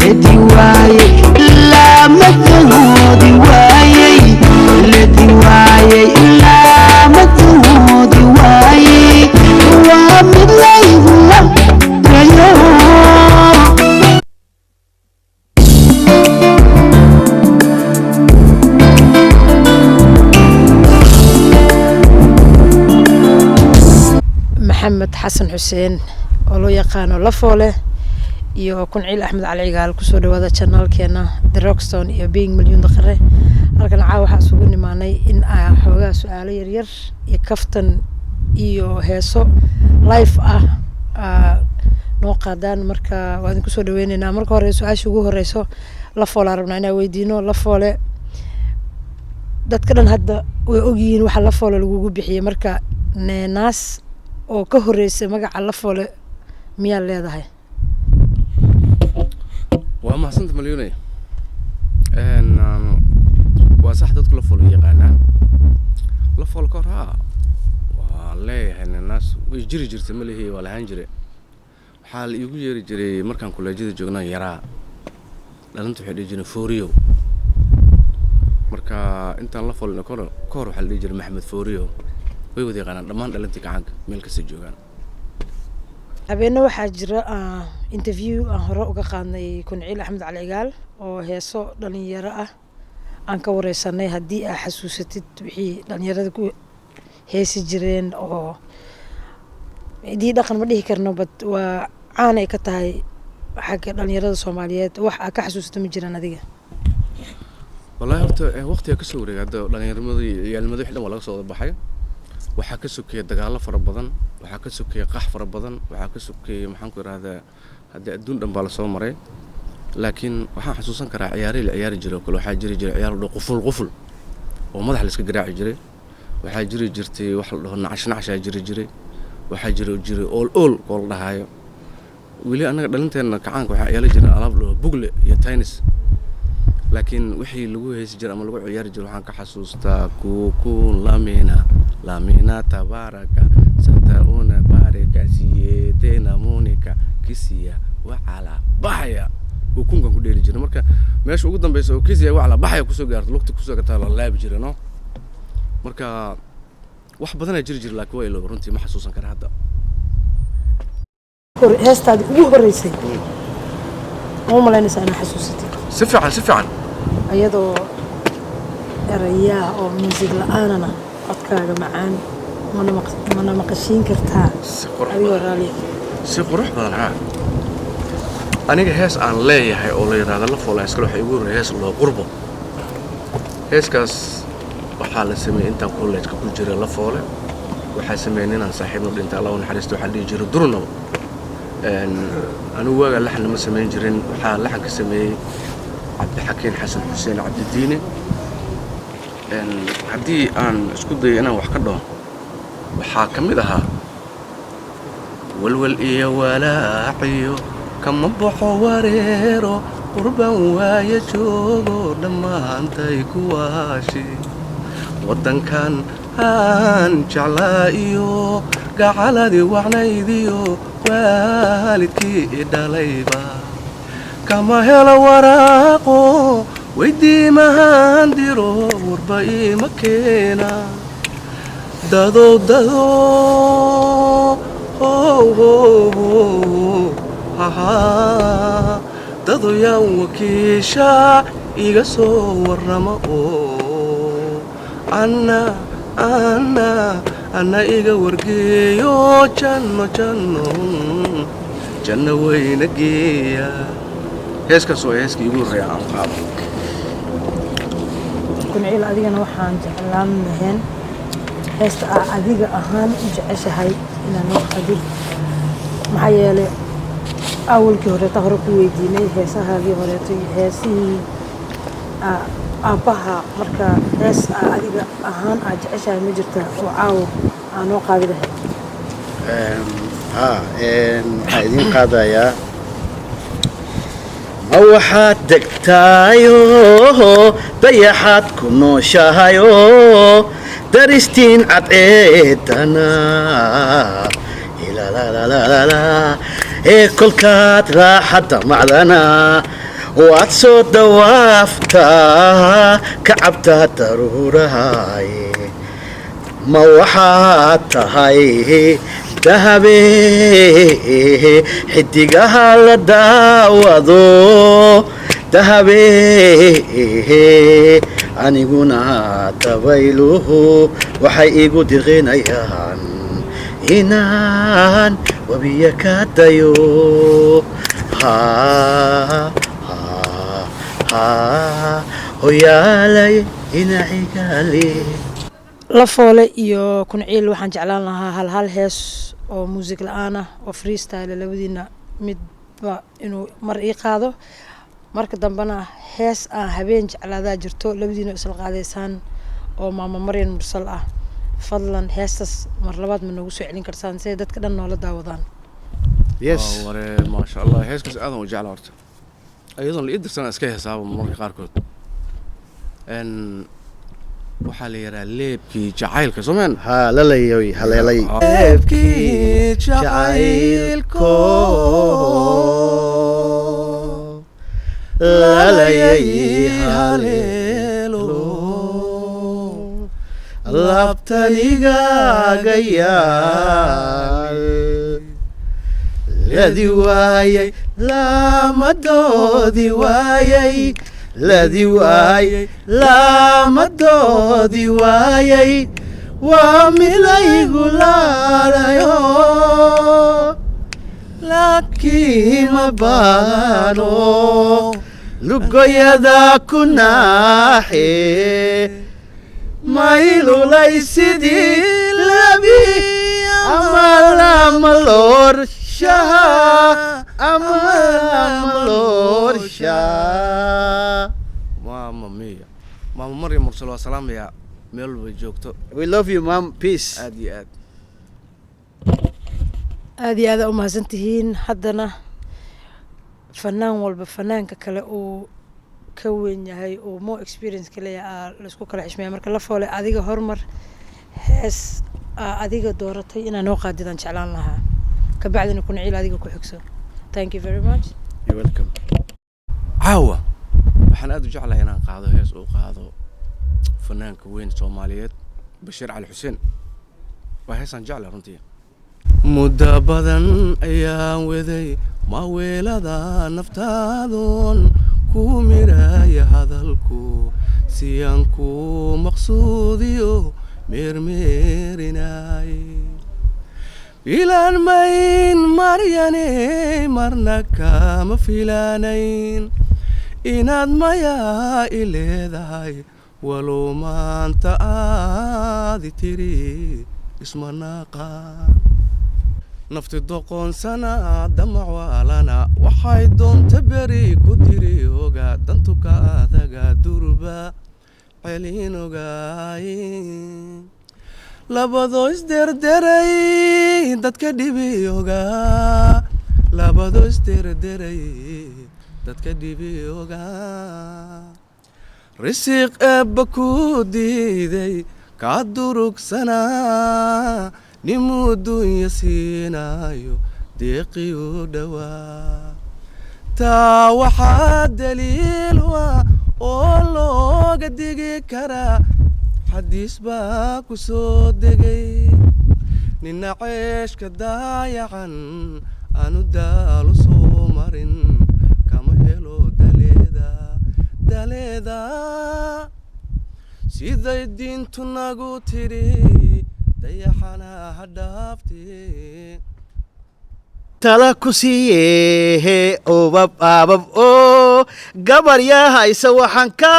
Ledi waayey, laamadahoodi waayey, ledi waayey, laamadahoodi waayey, waa mid laygula rayo. Maxamed Xasan Xuseen oo loo yaqaano Lafoole iyo Kunciil Axmed Cali Cigaal, kusoo dhawaada channelkeena The Rockstone iyo Being Milyuun Daqare. Halkan caawa waxaa isugu nimaanay in aa xoogaa su-aalo yaryar iyo kaftan iyo heeso live ah noo qaadaan. Marka waa idin kusoo dhaweyneynaa. Marka hore su-aasha ugu horeyso Lafoole aan rabnaa inaan weydiino. Lafoole, dadka dhan hadda way ogyihiin waxa Lafoole lagugu bixiyey. Marka neenaas oo ka horeysa magaca Lafoole miyaa leedahay? Waa mahadsanta, Malyune. Waa sax, dadku Lafoole u yaqaanaan. Lafoole ka hor, haa, waa leeyahay ninaas, way jiri jirtay, ma lihi, waa lahaan jire. Waxaa la iigu yeeri jiray markaan kuleejyada joognaan yaraa, dhalinta waxay dhihi jireen Fooriyo. Marka intaan la foolin ka hor waxaa la dhihi jiray Maxamed Fooriyo. Way wada yaqaanaan dhammaan dhalintii gacanka meel kastay joogaan. Habeenne waxaa jira interview aan hore uga qaadnay Kunciil Axmed Cali Cigaal oo heeso dhalinyaro ah aan ka wareysanay. Haddii aa xasuusatid wixii dhalinyarada ku heesi jireen oo idii dhaqan ma dhihi karno, but waa caanay ka tahay xagga dhalinyarada Soomaaliyeed, wax aa ka xasuusato ma jiraan adiga? Wallahi horta waqtiga kasoo wareegay hadda, dhallinyarnimadii, ciyaalnimadii, wixii dhan waa laga soo wada baxay. Waxaa ka sokeeya dagaallo fara badan, waxaa ka sokeeya qax fara badan, waxaa ka sokeeya, maxaan ku idhahdaa, haddii adduun dhan baa lasoo maray. Laakiin waxaan xasuusan karaa ciyaarihii la ciyaari jiray oo kale. Waxaa jiri jiray ciyaar la dhaho quful quful oo madax la iska garaaci jiray. Waxaa jiri jirtay wax la dhaho nacash nacashaa jiri jiray. Waxaa jiri jiray ool ool oo la dhahaayo. Weli annaga dhalinteenna kacaanka waxaa ciyaari jiray alaab la dhaho bugle iyo tennis. Laakiin wixii lagu heesi jiray ama lagu ciyaari jiray waxaan ka xasuustaa kukun lamina lamina tabaraka satauna barika siyedena monica kisiya wacala baxaya. Kukunkan ku dheeli jiray. Marka meesha ugu dambeysa oo kisiya wacala baxaya kusoo gaarto, lugta kusoo gaartaa, la laabi jiray, no. Marka wax badanaa jiri jira, laakiin waa ilooba runtii, ma xasuusan kara hadda. Heestaadii ugu horeysay ma u malaynaysaa inaa xasuusatid? Si fiican, si fiican. Iyadoo erayaa oo muusig la-aanana, codkaaga macaan mana maqashiin kartaa? Si qurux adigoo badan. Raaliya. Si qurux badan, haa. Aniga hees aan leeyahay oo la yidhaahdo La Foola iskale waxaa igu horreeyay hees loo Qurbo. Heeskaas waxaa la sameeyey intaan college-ka ku jiray. La Foole waxaa sameeyey ninaan saaxiibno, dhintay, Allah u naxariisto, waxaa la dhihi jiray Durnow. Anigu waagaa laxan lama samayn jirin. Waxaa laxan ka sameeyey Cabdixakiin Xasan Xuseen Cabdidiine. Haddii aan isku dayo inaan wax ka dhaho, waxaa ka mid ahaa: walwal iyo walaaciyo kama baxo wareero, qurban waaye joogo, dhammaantay kuwaashi, waddankan aan jeclaa iyo gacaladii wacnaydiyo waalidkii i dhalayba kama helo waraaqo, weydiimahaan diro, warba iima keena. Dadow dadow how how hahaa, dadoyaan wakiisha iga soo warrama oo anna anna anna iga wargeeyo, janno janno janno weyna geeya. Heeskaas waa heeskii igu horreeya aan qaado. Kunciil, adigana waxaan jeclaan lahayn heesta aa adiga ahaan u jeceshahay inaad noo qadid, maxaa yeelay awalkii horeeta hore ku weydiinay heesahaagii horeeto iyo heesihii aabbaha. Marka hees aa adiga ahaan aad jeceshahay ma jirta oo caawo aa noo qaadi lahayd? Haa, waxaa idiin qaadayaa: ma waxaad degtaayo dayaxaad ku nooshahayo, daristiin cadceedana ilalalalala, ee kolkaad raaxadda macdana. Waad soo dawaaftaa, ka cabtaa daruurahay. Ma waxaad tahay dahabe xidigaha la daawado, dahabe? Aniguna dabayluhu waxay igu diqinayaan inaan wabiya ka dayo. Ha ha ha, hoyaalay inacigaale. Lafoole iyo Kunciil, waxaan jeclaan lahaa hal hal hees oo muusig la-aan ah oo freestyle, labadiina midba inuu mar ii qaado. Marka dambena hees aan habeen jeclaadaa jirto, labadiina isla qaadaysaan, oo Maama Maryan Mursal ah. Fadlan heestaas mar labaad ma noogu soo celin kartaan si ay dadka dhan noola daawadaan? Yes. Waa ware, maasha Allah, heeskaas aadan u jecla horta, iyadoon la ii dirsana iska heesaaba marmarka qaarkood. Waxaa la yidhaha Leebkii Jacaylka, soo meen? Ha, lalayoy haleelay. Leebkii jacaylko lalayay haleelo, labtanigagayaal ladi waayay, laamadoodi waayay, ladi waayay, laamadoodi waayay, waa milaygu laalayo, laakiin ma baano lugoyada ku naaxe, maylulay sidii labi ama lamaloorshaha, ama lamaloorsha. Maama miya, Maama Maryam Mursal, waa salaamayaa meel walbay joogto. We love you, mom. Peace. Aad iyo aad. Aada iyo aada u mahadsan tihiin. Haddana fanaan walba fanaanka kale uu ka weyn yahay, uu more experience ka leeyahay, aa laisku kala xishmeeya. Marka Lafoole, adiga hormar, hees aa adiga dooratay inaa noo qaadidaan jeclaan lahaa, kabacdina Kunciil adiga ku xigso. Thank you very much. You're welcome. Caawa waxaan aad u jeclahay inaan qaado hees uu qaado fanaanka weyn Soomaaliyeed Bashiir Cali Xuseen. Waa heesaan jeclahay runtii. Muddo badan ayaan waday maweelada naftaadoon ku miraya hadalku, si aan ku maqsuudiyo meermeerinay. Filaan mayn Maryane, marna kama filaanayn inaad mayaa i leedahay, walow maanta aadi tiri isma naqaan. Nafti doqoonsana damacwaalana waxay doonta beri ku diri oga, dantuka adaga durba celin ogaay. Labadoo isderderay dadka dhibi ogaa, labadoo isderderay dadka dhibi ogaa, risiiq eebba ku diiday kaa durugsanaa, nimuu dunya siinaayo deeqiyu dhowaa. Taa waxaa daliil ah oo looga digi karaa xadiis baa ku soo degay: nina ceeshka daayacan aanu daalu soo marin kama helo daleeda daleeda. Siday diintu nagu tidhi dayaxana ha dhaaftee. Tala ku siiye obab abab oo gabaryahaysa, waxaan ka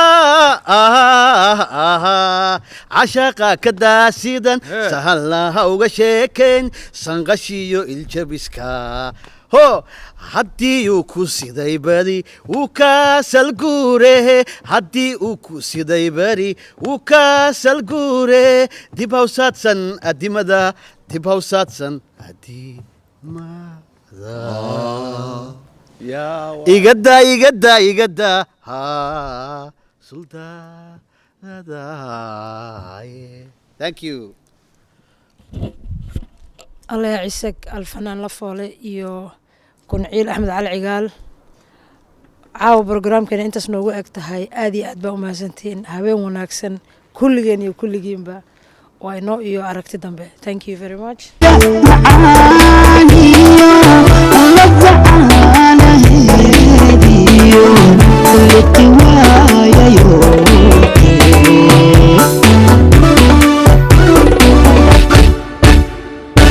ahaa cashaqa ka daasidan, sahalna ha uga sheekayn sanqashiyo iljabiska. Ho, haddii uu ku siday beri wuu kaasal guure, haddii uu ku siday beri wuu kaasal guure, dib hawsaadsan adimada, dib hawsaadsan adimada. Igada, igada, igada, ha suldaanadaye. Thank you. Allah ya cisag, alfanaan Lafoole iyo Kunciil Axmed Cali Cigaal. Caawa programkeena intaas noogu eg tahay. Aad iyo aad baa umahadsantihiin. Habeen wanaagsan kulligeen iyo kulligiinba. Waa inoo iyo aragti dambe. Thank you very much. Macaan.